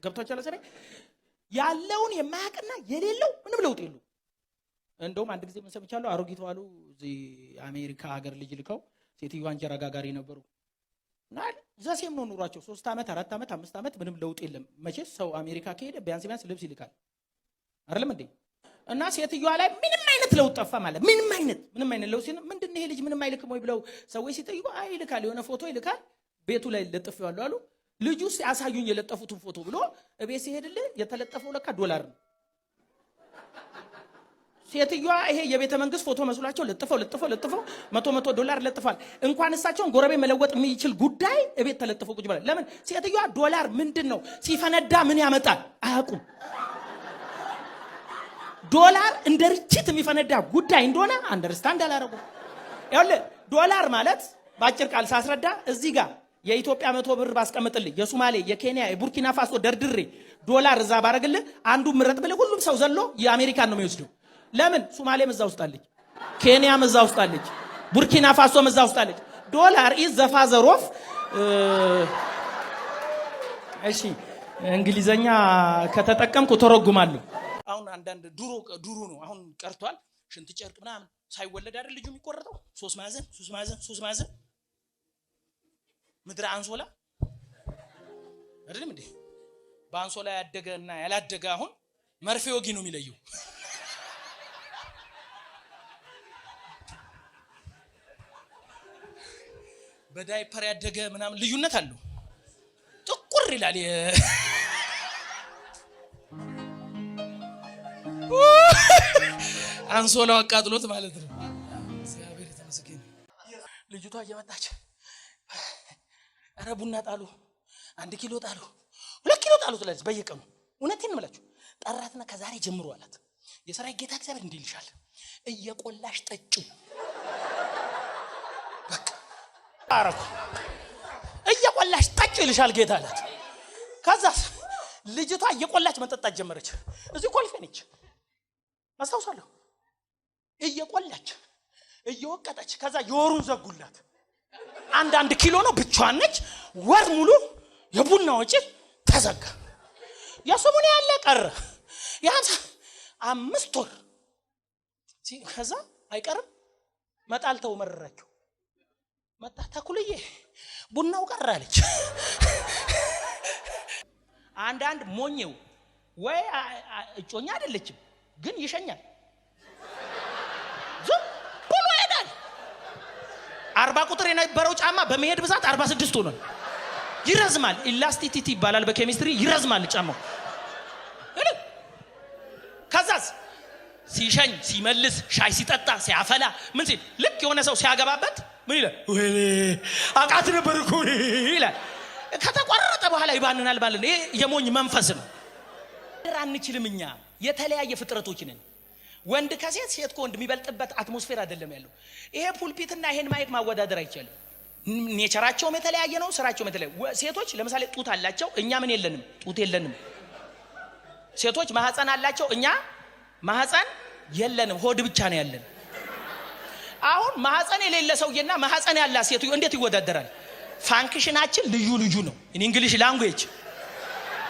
ገብቷችኋል? ሰ ያለውን የማያውቅና የሌለው ምንም ለውጥ የለው። እንደውም አንድ ጊዜ ምን ሰምቻለሁ፣ አሮጊቷ አሉ እዚህ አሜሪካ ሀገር ልጅ ልከው ሴትዮዋ እንጀራ ጋጋሪ ነበሩ እና the same ነው ኑሯቸው። 3 ዓመት፣ 4 ዓመት፣ 5 ዓመት ምንም ለውጥ የለም። መቼስ ሰው አሜሪካ ከሄደ ቢያንስ ቢያንስ ልብስ ይልካል አይደለም እንዴ? እና ሴትዮዋ ላይ ምንም አይነት ለውጥ ጠፋ ማለት ምንም አይነት ለውጥ ሲል ምንድን ነው ይሄ ልጅ ምንም አይልክም ወይ ብለው ሰዎች ሲጠይቁ አይ ይልካል፣ የሆነ ፎቶ ይልካል፣ ቤቱ ላይ ለጥፌዋለሁ አሉ። ልጁ አሳዩኝ የለጠፉትን ፎቶ ብሎ እቤት ሲሄድልህ የተለጠፈው ለካ ዶላር ነው። ሴትዮዋ ይሄ የቤተ መንግስት ፎቶ መስሏቸው ለጥፈው ለጥፈው ለጥፈው 100 100 ዶላር ለጥፏል። እንኳን እሳቸውን ጎረቤት መለወጥ የሚችል ጉዳይ እቤት ተለጥፎ ቁጭ ብሏል። ለምን? ሴትዮዋ ዶላር ምንድን ነው፣ ሲፈነዳ ምን ያመጣል አያውቁም። ዶላር እንደ ርችት የሚፈነዳ ጉዳይ እንደሆነ understand አላረጉም። ይኸውልህ ዶላር ማለት በአጭር ቃል ሳስረዳ እዚህ ጋር የኢትዮጵያ 100 ብር ባስቀምጥልህ፣ የሱማሌ፣ የኬንያ፣ የቡርኪና ፋሶ ደርድሬ ዶላር እዛ ባረግልህ አንዱ ምረጥ ብልህ ሁሉም ሰው ዘሎ የአሜሪካን ነው የሚወስደው። ለምን? ሱማሌም እዛ ውስጥ አለች፣ ኬንያም እዛ ውስጥ አለች፣ ቡርኪና ፋሶም እዛ ውስጥ አለች። Dollar is the father of፣ እሺ እንግሊዘኛ ከተጠቀምኩ ተረጉማለሁ። አሁን አንዳንድ ድሮ ድሮ ነው፣ አሁን ቀርቷል። ሽንት ጨርቅ ምናምን ሳይወለድ አይደል ልጁ የሚቆረጠው? ሶስት ማዕዘን፣ ሶስት ማዕዘን፣ ሶስት ማዕዘን፣ ምድረ አንሶላ አይደለም እንዴ? በአንሶላ ያደገ እና ያላደገ አሁን መርፌ ወጊ ነው የሚለየው። በዳይፐር ያደገ ምናምን ልዩነት አለው። ጥቁር ይላል። አንሶላው አቃጥሎት ማለት ነው። እግዚአብሔር የተመሰገነ። ልጅቷ እየመጣች ኧረ ቡና ጣሉ፣ 1 ኪሎ ጣሉ፣ 2 ኪሎ ጣሉ ትላለች በየቀኑ። እውነቴን ነው የምላችሁ። ጠራትና ከዛሬ ጀምሮ አላት፣ የሰራዊት ጌታ እግዚአብሔር እንዲህ ይልሻል፣ እየቆላሽ ጠጪው። በቃ አረኩ። እየቆላሽ ጠጪው ይልሻል ጌታ አላት። ከዛስ ልጅቷ እየቆላች መጠጣት ጀመረች። እዚህ ኮልፌ ነች አስታውሳለሁ። እየቆላች እየወቀጠች ከዛ የወሩን ዘጉላት። አንዳንድ ኪሎ ነው፣ ብቻዋን ነች። ወር ሙሉ የቡና ወጪ ተዘጋ። የስሙን ያለ ቀረ የ55 ወር። ከዛ አይቀርም መጣል ተው መረራቸው። መጣ ተኩልዬ ቡናው ቀረ አለች። አንዳንድ ሞኘው ወይ እጮኛ አይደለችም ግን ይሸኛል፣ ዝም ብሎ ይሄዳል። 40 ቁጥር የነበረው ጫማ በመሄድ ብዛት 46 ሆኗል። ይረዝማል። Elasticity ይባላል በኬሚስትሪ፣ ይረዝማል ጫማው። ከዛስ ሲሸኝ ሲመልስ ሻይ ሲጠጣ ሲያፈላ ምን ሲል ልክ የሆነ ሰው ሲያገባበት ምን ይላል? ወይኔ አቃት ነበር እኮ ይላል። ከተቋረጠ በኋላ ይባንናል ማለት ነው። ይሄ የሞኝ መንፈስ ነው። አንችልም። እኛ የተለያየ ፍጥረቶች ነን። ወንድ ከሴት፣ ሴት ከወንድ የሚበልጥበት atmosphere አይደለም ያለው። ይሄ pulpit ና ይሄን mic ማወዳደር አይቻልም። Nature ኣቸውም የተለያየ ነው፣ ስራቸውም የተለያየ። ሴቶች ለምሳሌ ጡት አላቸው፣ እኛ ምን የለንም? ጡት የለንም። ሴቶች ማህፀን አላቸው፣ እኛ ማህፀን የለንም። ሆድ ብቻ ነው ያለን። አሁን ማህፀን የሌለ ሰውዬና ማህፀን ያላት ሴትዮ እንዴት ይወዳደራል? Function ኣችን ልዩ ልዩ ነው። In English language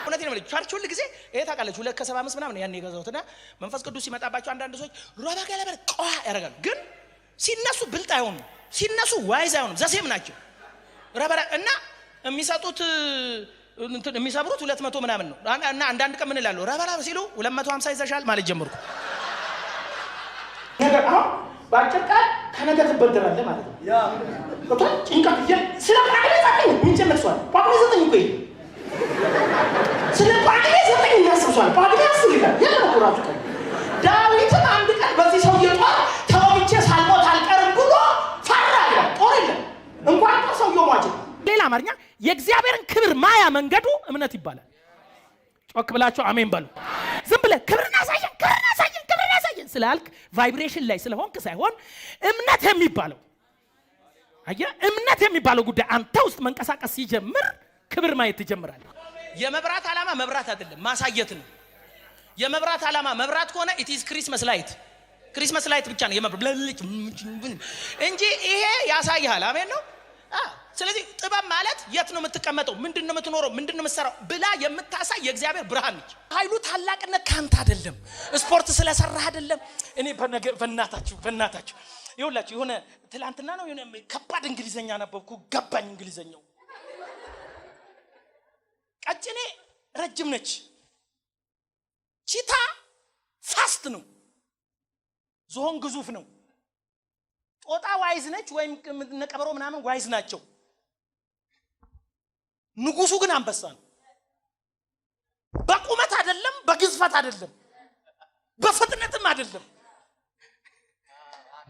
እውነቴን ነው የምልህ። Church ሁል ጊዜ ይሄ ታውቃለች፣ 2.75 ምናምን ያን የገዛሁትና መንፈስ ቅዱስ ሲመጣባቸው አንዳንድ ሰዎች ሮባ ገለበል ቀዋ ያደርጋሉ። ግን ሲነሱ ብልጥ አይሆኑም፣ ሲነሱ wise አይሆኑም። The same ናቸው። ረበረ እና የሚሰጡት እንትን የሚሰብሩት 200 ምናምን ነው። እና አንዳንድ ቀን ምን እላለሁ፣ ረበራ ሲሉ 250 ይዘሻል ማለት ጀመርኩ። ነገር አሁን በአጭር ቃል ከነገ ትበደራለህ ማለት ነው። ገብቶሃል? ጭንቀት ስለ ጳጉሜ 9 የሚጨነቅ ሰው አለ። ጳጉሜ 9 እኮ የለም። ስለ ጳጉሜ 9 የሚያስብ ሰው አለ። ጳጉሜ 10 ይላል። የለም እኮ ራሱ ቀን። ዳዊትም አንድ ቀን በዚህ ሰውዬ ጦር ተወግቼ ሳልሞት አልቀርም ብሎ ፈራ ይላል። ጦር የለም እንኳን ጦር ሰውዬው ሟች ነው። ሌላ አማርኛ የእግዚአብሔርን ክብር ማያ መንገዱ እምነት ይባላል። ጮክ ብላችሁ አሜን በሉ። ዝም ብለህ ክብርን አሳየን፣ ክብርን አሳየን፣ ክብርን አሳየን ስላልክ vibration ላይ ስለሆንክ ሳይሆን እምነት የሚባለው አየህ፣ እምነት የሚባለው ጉዳይ አንተ ውስጥ መንቀሳቀስ ሲጀምር ክብር ማየት ትጀምራለህ። የመብራት ዓላማ መብራት አይደለም፣ ማሳየት ነው። የመብራት ዓላማ መብራት ከሆነ it is Christmas light፣ Christmas light ብቻ ነው የመብራት ብልጭ እንጂ ይሄ ያሳይሃል። አሜን ነው። ስለዚህ ጥበብ ማለት የት ነው የምትቀመጠው፣ ምንድን ነው የምትኖረው፣ ምንድን ነው የምትሰራው ብላ የምታሳይ የእግዚአብሔር ብርሃን ነች። ኃይሉ ታላቅነት ካንተ አይደለም፣ ስፖርት ስለሰራህ አይደለም። እኔ በእናታችሁ በእናታችሁ ይኸውላችሁ የሆነ ትላንትና ነው የሆነ ከባድ እንግሊዘኛ ነበብኩ፣ ገባኝ እንግሊዘኛው። ቀጭኔ ረጅም ነች፣ cheetah fast ነው፣ ዝሆን ግዙፍ ነው፣ ጦጣ wise ነች ወይም ነቀበሮ ምናምን wise ናቸው። ንጉሱ ግን አንበሳ ነው። በቁመት አይደለም፣ በግዝፈት አይደለም፣ በፍጥነትም አይደለም፣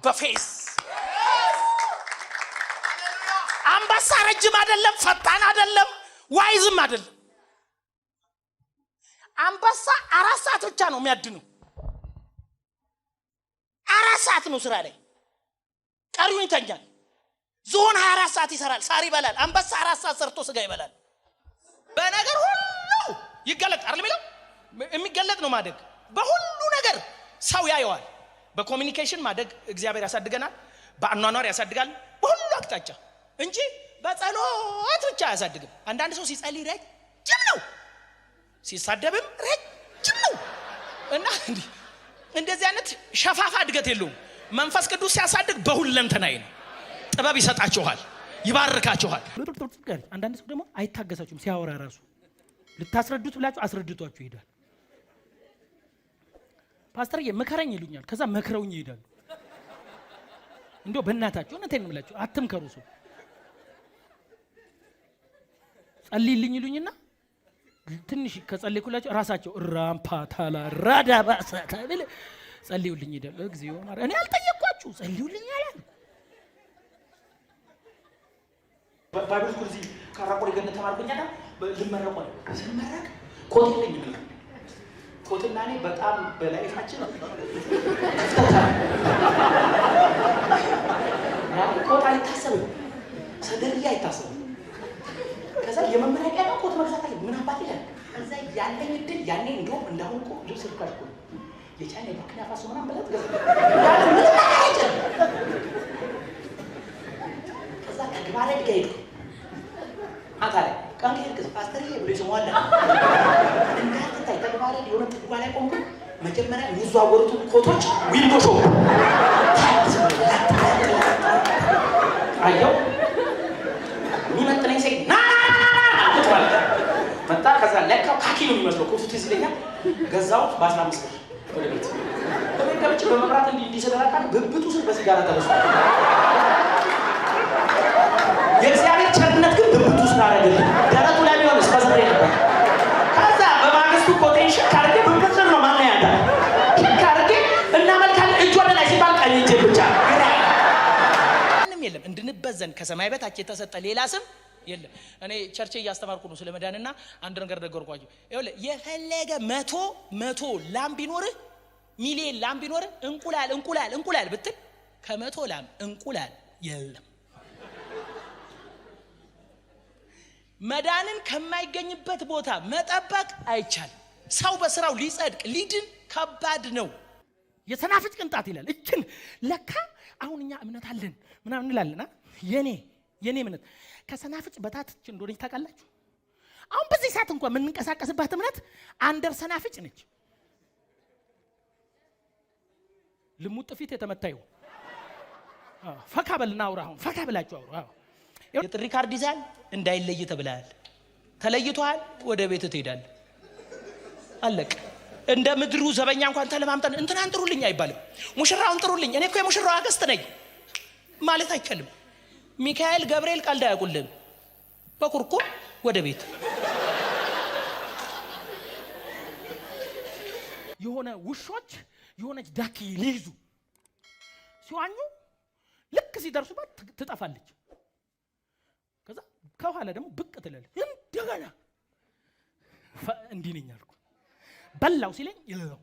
በ face። አንበሳ ረጅም አይደለም፣ ፈጣን አይደለም፣ wise ም አይደለም። አንበሳ 4 ሰዓት ብቻ ነው የሚያድነው። 4 ሰዓት ነው ስራ ላይ፣ ቀሪውን ይተኛል። ዝሆን 24 ሰዓት ይሰራል፣ ሳር ይበላል። አንበሳ 4 ሰዓት ሰርቶ ስጋ ይበላል። በነገር ሁሉ ይገለጥ አይደል የሚለው፣ የሚገለጥ ነው ማደግ። በሁሉ ነገር ሰው ያየዋል። በ communication ማደግ እግዚአብሔር ያሳድገናል፣ በአኗኗር ያሳድጋል፣ በሁሉ አቅጣጫ እንጂ በጸሎት ብቻ አያሳድግም። አንዳንድ ሰው ሲጸልይ ረጅም ነው፣ ሲሳደብም ረጅም ነው እና እንደዚህ አይነት ሸፋፋ እድገት የለውም። መንፈስ ቅዱስ ሲያሳድግ በሁለንተናዊ ነው። ጥበብ ይሰጣችኋል፣ ይባርካችኋል። አንዳንድ ሰው ደግሞ አይታገሳችሁም። ሲያወራ ራሱ ልታስረዱት ብላችሁ አስረድቷችሁ ይሄዳል። ፓስተርዬ ምከረኝ ይሉኛል። ከዛ መክረውኝ ይሄዳሉ። እንዲያው በእናታችሁ እውነቴን ነው የምላችሁ፣ አትምከሩ። ሰው ጸልይልኝ ይሉኝና ትንሽ ከጸለይኩላቸው ራሳቸው ራምፓታላ ራዳባሳታ ጸልዩልኝ ይሄዳሉ። እግዚኦ እኔ አልጠየቅኳችሁ፣ ጸልዩልኝ አላልኩ። Bible school እዚህ ካራቆሬ ገነት ተማርኩኝና ልመረቅ ነው። ስመረቅ ኮት የለኝም። ኮትና እኔ በጣም በ life ኣችን ክፍተት አለ። ኮት አይታሰብም፣ ሰደርያ አይታሰብም። ከዛ የመመረቂያ ቀን ኮት መግዛት አለ ምን አባት ይላል። ከዛ ያለኝ እድል ያኔ እንደውም እንዳሁን እኮ ልብስ ርካሽ እኮ የቻይና የቡርኪና ፋሶ ምናምን ብለህ ትገዛ ያለ ምንም አይጨርም። ከዛ ተግባረ ጋር ሄድኩ። ማታ ላይ ቀን ከሄድክ ፓስተርዬ ብሎ ይስመዋል። እንዳትታይ ተግባረ የሆነ ጥጓ ላይ ቆምኩ። መጀመሪያ የሚዘዋወሩትን ኮቶች window shop አየው። የሚመጥነኝ ሴት ና መጣ። ከዛ ለካው ካኪ ነው የሚመስለው ኮቱ ትዝ ይለኛል። ገዛሁት በ15 ብር። ወደ ቤት በቤት ገብቼ በመብራት እንዲህ እንዲህ ስደረቃ ብብቱ ስር በሲጋራ ተበስቷል። የእግዚአብሔር ቸርነት ግን ብብቱ ስር አደረገልኝ። ደረቱ ላይ ቢሆንስ በስሬ ነበር። ከዛ በማግስቱ ኮቴን ሽክ አድርጌ ብብት ስር ነው ማን ያንተ ሽክ አድርጌ እናመልካለን። እጅ ወደ ላይ ሲባል ቀኝ እጄ ብቻ ምንም የለም። እንድንበዘን ከሰማይ በታች የተሰጠ ሌላ ስም የለም። እኔ ቸርቼ እያስተማርኩ ነው ስለ መዳንና አንድ ነገር ነገርኳቸው። ይኸውልህ የፈለገ 100 ላም ቢኖርህ፣ ሚሊየን ላም ቢኖርህ፣ እንቁላል እንቁላል እንቁላል ብትል ከ100 ላም እንቁላል የለም። መዳንን ከማይገኝበት ቦታ መጠበቅ አይቻልም። ሰው በስራው ሊጸድቅ ሊድን ከባድ ነው። የሰናፍጭ ቅንጣት ይላል። እችን ለካ አሁን እኛ እምነት አለን ምናምን እንላለን። የኔ እምነት ከሰናፍጭ በታች እንደሆነች ታውቃላችሁ። አሁን በዚህ ሰዓት እንኳን የምንንቀሳቀስባት እምነት under ሰናፍጭ ነች። ልሙጥ ፊት የተመታ ይሁን። ፈካ በልና አውራ። አሁን ፈካ ብላችሁ አውሩ። አዎ የጥሪ ካርድ ይዛል እንዳይለይ ተብለሃል። ተለይቷል። ወደ ቤት ትሄዳለህ። አለቅ። እንደ ምድሩ ዘበኛ እንኳን ተለማምጠን እንትናን ጥሩልኝ አይባልም። ሙሽራውን ጥሩልኝ፣ እኔ እኮ የሙሽራው አገስት ነኝ ማለት አይቻልም። ሚካኤል ገብርኤል ቀልድ አያውቁልህም። በኩርኩም ወደ ቤት። የሆነ ውሾች የሆነች ዳኪ ሊይዙ ሲዋኙ ልክ ሲደርሱባት ትጠፋለች። ከዛ ከኋላ ደግሞ ብቅ ትላለች። እንደገና እንዲህ ነኝ አልኩ። በላው ሲለኝ ይለው